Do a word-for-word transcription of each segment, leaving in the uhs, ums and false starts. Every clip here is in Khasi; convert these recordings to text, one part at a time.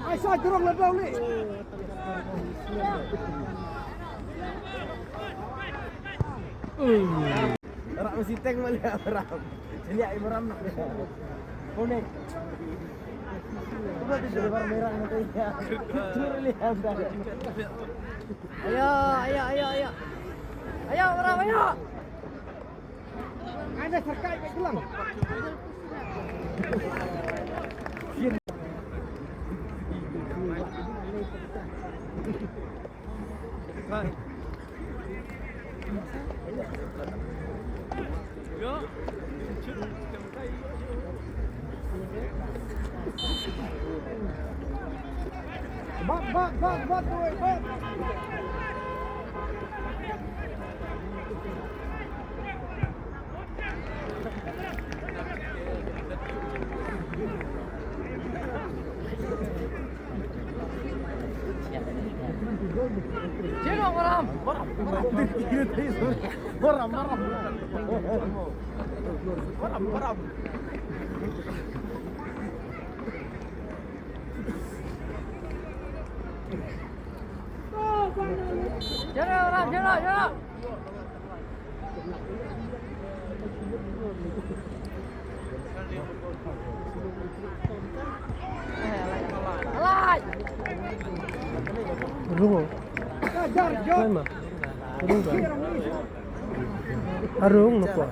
Ai sa jrong la dong ni. Rak mesti teng mali ram. Jadi ai meram nak. Konek. Coba di sebar merah nanti ya. Curi lihat dah. Ayo, ayo, ayo, ayo. Ayo, meram, ayo. Ada serkai kat gelang. Bat, bat, bat, bat, woi, bat. Sino, maram? Maram, maram. Maram, maram. Maram, maram. Sino, maram, sino, sino. Rung. Kai ma. Rung ka. Arung no ko.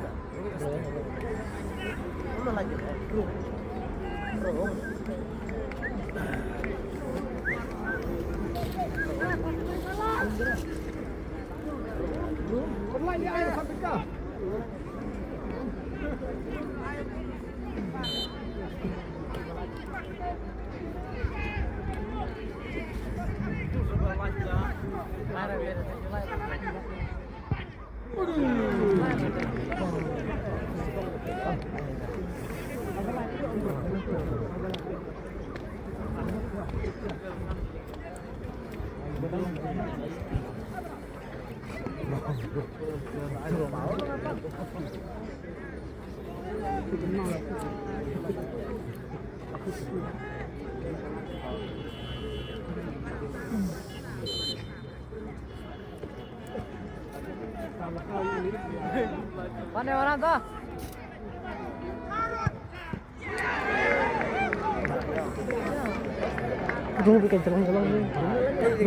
Pan dei, maram to. Rung, phi ka jrong jrong rung.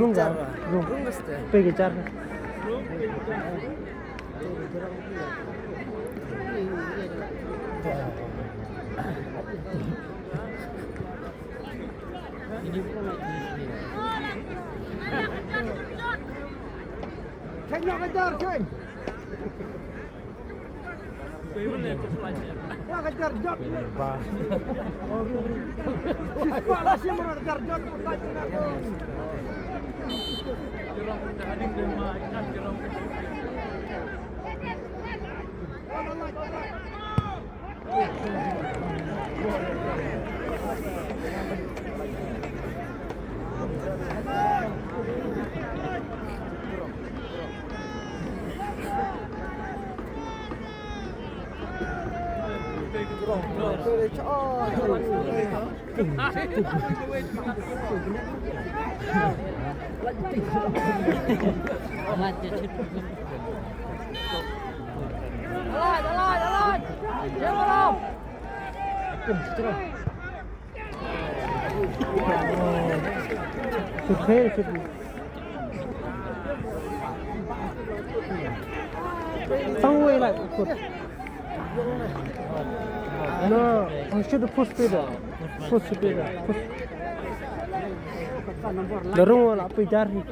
Rung ka, rung. Phi ka jar. Theng noh ka jar, theng. Ba. Should fail, should be. Tang wei lai, good. No, I should push speed. Push speed. Push. Dorong wala pui jar hi.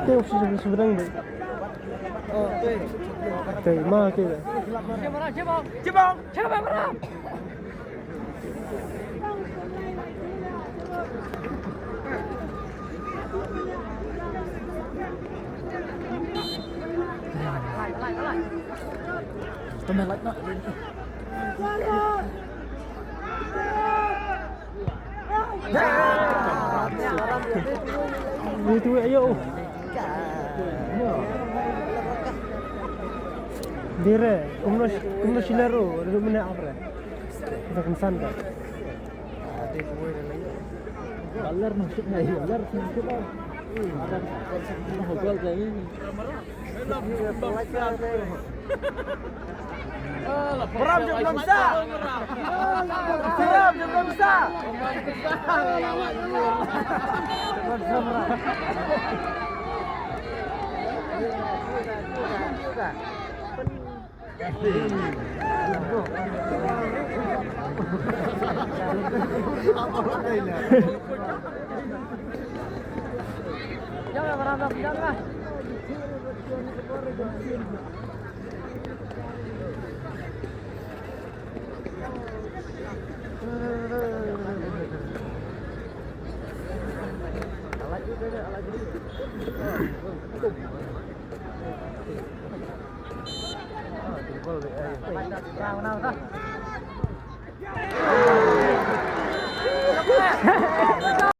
Te u shi shi brang de. Te ma te. Chibang, chibang, chibang, chibang. Itu ayo. Dire, kumno kumno shilero, re mene apre. Kita kemsan ka. Balar nang shit na, balar nang shit na. Ada nang gol kayak ini. Beram je belum bisa. Beram je belum bisa.